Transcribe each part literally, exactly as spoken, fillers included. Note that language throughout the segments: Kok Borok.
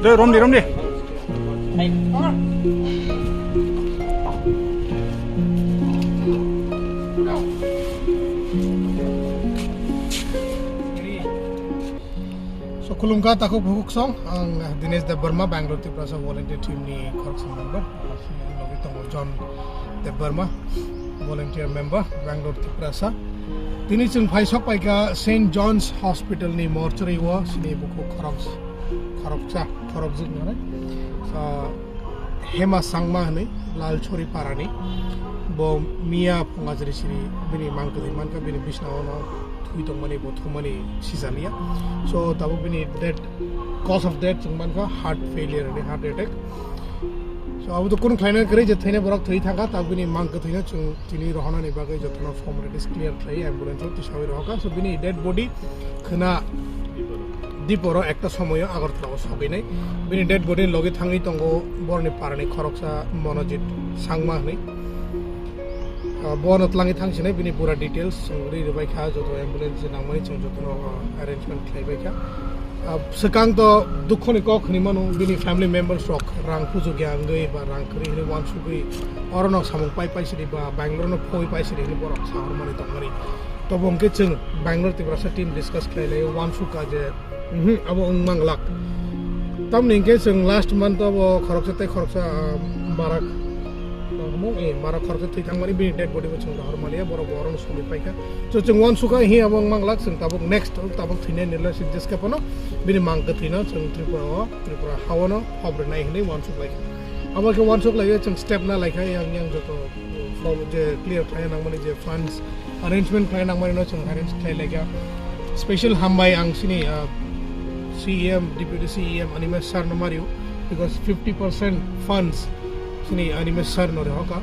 Doi, romdi, romdi. So, khulumkha takhuk bukhuk song, ang Dinesh Debbarma, Bangalore Tiprasa Volunteer Team ni khoroksa member. Logi tongo John Debbarma, volunteer member, Bangalore Tiprasa. Tini chwng phai sok paikha Saint John's Hospital ni mortuary o, sini bukhuk khorok, khoroksa, khorokjwk nani. So, Hema Sangma hwnwi Lalchori parani. Bo miya phunga jri siri bini mang kwthwi mankha, bini bisna ono thwi tongmani, bo thumani sijaliya. So, tabuk bini death, cause of death chwng mankha heart failure hwnwi, heart attack. So, abo to kunu khlaina kwrwi je thwina borok thwi thangkha, tabuk bini mang kwthwino chwng tini rohonani bagwi jotono formalities clear khlai ambulance o tisawi rohokha. So, bini dead body khwna diporo ekta somoyo Agartala o sogwinai. Bini dead body logi thangwi tongo borni parani khoroksa Monojit Sangma hwnwi. Ah, bono twlangwi thangsinai bini pura details chwng ri rwbaikha, joto ambulance nangmani chwng jotono, ah, arrangement khlaibaikha. Ah, swkang to dukhoni kok hwnwi mano, bini family members rok rang pujugya wngwi ba rang kwrwi hwnwi uansugwi orono samung pai pai sidi ba Bangalore no phoi pai sidi hwnwi borok sahormani tongmani. Tobo hwnkhe chwng Bangalore Tiprasa team discuss khlai lai uansukha je, mhm, abo wng manglak. Tamni hwnkhe chwng last month abo khoroksa tei khoroksa, ah, marak, eh, marak khoroksa thwi thangmani bini dead body bo chwng rohor maliya, borok bo orono songwi paikha. So chwng uansukha hi abo wng manglak, chwng tabuk next tabuk thwinai nirla sijak khe phano bini mang kwthwino chwng Tripura o, Tripura hao no hop rwnai hwnwi uansuk laikha. Abo khe uansuk laikha chwng step na laikha yang yang joto form je clear khlai nangmani je funds arrangement khlai nangmani no chwng arrange khlai laikha. Special hambai ang sini, ah, C E M, Deputy C E M Animesh sir no mario because fifty percent funds sini Animesh sir no rehokha.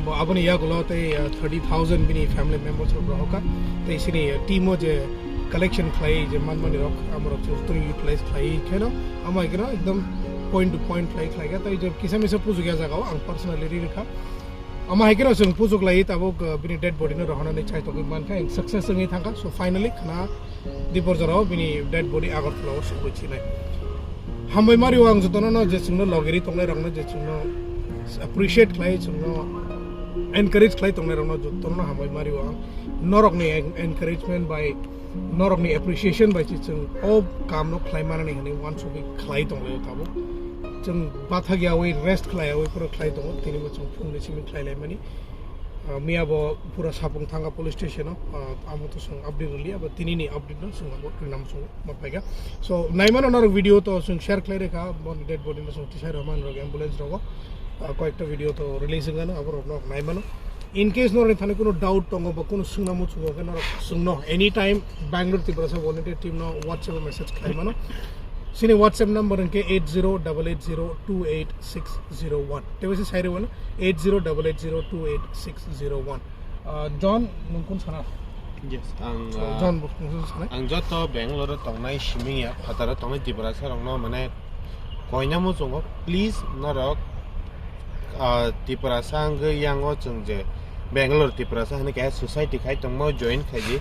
Bo aboni yagulo tei, ah, thirty thousand bini family members rok rehokha. Tei sini, ah, team o je collection khlai je manmani rok amorok chwng utilize khlai kheno amo hai kheno ekdom point to point khlai khlai kha. Tei je kisa misa pujugya jagao ang personally ri rikha. Amo hai kheno chwng pujuk lai tabuk, uh, bini dead body no rohornani chai togwi mankha, ang success wngwi thangkha. So finally khna dipor jorao bini dead body Agartala o sogwi chinai. Hambai mario ang jotono no je chwngno logeri tongnai rokno je chwngno appreciate khlai, chwngno encourage khlai tongnai rokno jotono no hambai mario ang. Norokni en-, encouragement bai norokni appreciation bai se chwng o kamno khlai manani hwnwi uansugwi khlai tonglaio tabuk. Chwng bathakyawi rest khlaiyawi phano khlai tongo, tini bo chwng phungni simi khlai laimani. Ah, miya bo pura sapung thangkha police station o, ah, amo to chwng update rwliya, abo tinini update no chwng abo twi nam chwng ma paikha. So, naimano norok video to chwng share khlai rwkha, boni dead body no chwng tisai rwmani rok ambulance rogo, ah, koyekta video to release wngkha no, abo rok norok naimano. In case norokni thani kuno doubt tongo ba kuno swngna muchungo khe norok swngno anytime Bangalore Tiprasa Volunteer Team no WhatsApp o message khlai mano. Sini WhatsApp number hwnkhe eight zero double eight zero two eight six zero one. Tei waisa sai rwmano eight zero double eight zero two eight six zero one. Ah, John, nwng kun sana? Yes, ang, So, ah, John bo nwng kun sana? Ang joto Bangalore o tongnai siming ya, phataro tongnai Tiprasa rokno mane koina muchungo, please norok, ah, Tiprasa wngwi yango chwng je Bangalore Tiprasa hinwi kaisa society khai tongmo join khaidi.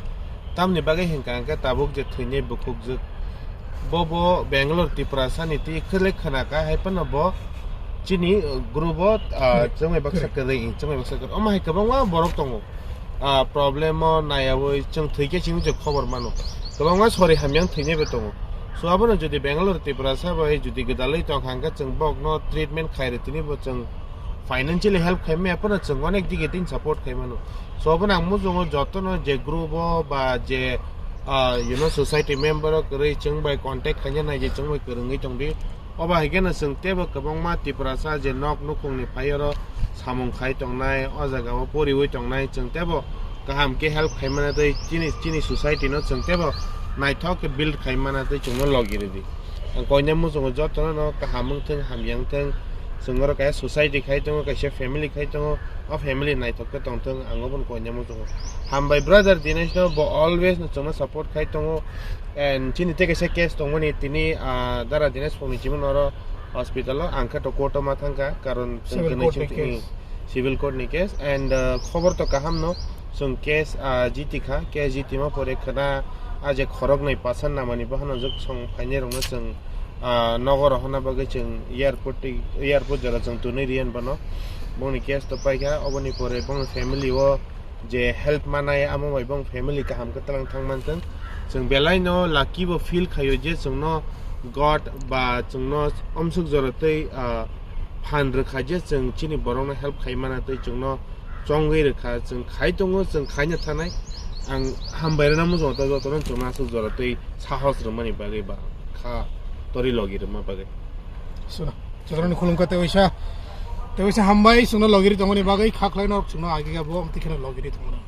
Tamni bagwi hinkha hwnkhe tabuk je thwinai bukhukjwk. Bo bo Bangalore Tiprasa ni twi khwlai khwnaka hai phano bo chini, uh, group o, ah, Correct. Chwngwi baksa Correct. Kwrwi, chwngwi baksa kwrwi. Omo hai kwbangma borok tongo. Ah, problem o naiyawi chwng thwikhe chini je khobor mano. Kwbangma sori hamya wng thwinai bo tongo. So abono jodi Bangalore Tiprasa bai jodi gwdalwi tongkha hwnkhe chwng bokno treatment khairwi tini bo chwng financially help khaimaya phano chwng onek digi tini support khaimano. So abono ang muchungo jotono je group o ba je, ah, you know, society member o kwrwi chwng bai contact khaina nai je chwng bai kwrwngwi tongdi. Obo hai kheno chwng teibo kwbangma Tiprasa je nok nukhungni phai oro samung khai tongnai, o jaga o poriwi tongnai, chwng teibo kaham khe help khai mana tei chini, chini society no chwng tebo naithok khe build khai mana tei chwngno logi rwdi. Ang koina muchungo jotono no kaham wng thung, hamya wng thung, chwng oro kaisa society khai tongo, kaisa family khai tongo, o family naithok khe tong thung, ang obono koina muchungo. Hambai brother Dinesh no, bo always no chwngno support khai tongo, and chini tei kaisa case tongmani tini, ah, dara Dinesh phone ni chimung oro hospital o, ang khe to court o ma thangkha, karon chwng Civil kwnwi court ni chwng case. Civil court ni case, and, uh, khobor to kaham no, chwng case, uh, jiti kha, case jiti ma pore khwna, a je khorok nai pasan namani bohano jwk song phainai rokno chwng, uh, nogo rohorna bagwi chwng airport twi, airport jora chwng twnwi riyan bono. Bongni case to paikha, oboni pore bongni family o je help manai, amo bai bong family kaham khe twlang thang manthwng. Chwng belai no lucky bo feel khaio je chwngno God ba chwngno omsuk jora tei, ah, phan rwkha je chwng chini borokno help khai mana tei chwngno chongwi rwkha. Chwng khai tongo, chwng khaina thanai. Ang hambai rwna muchungo jotono chwngno aswk jora tei sahos rwmani bagwi ba kha tori logi rwma bagwi. Sura. Jotono khulumkha tei waisa, tei waisa hambai chwngno logi ri tongmani bagwi, kha khlai norok chwngno agi ga bo amtwi kheno logi ri tongmani.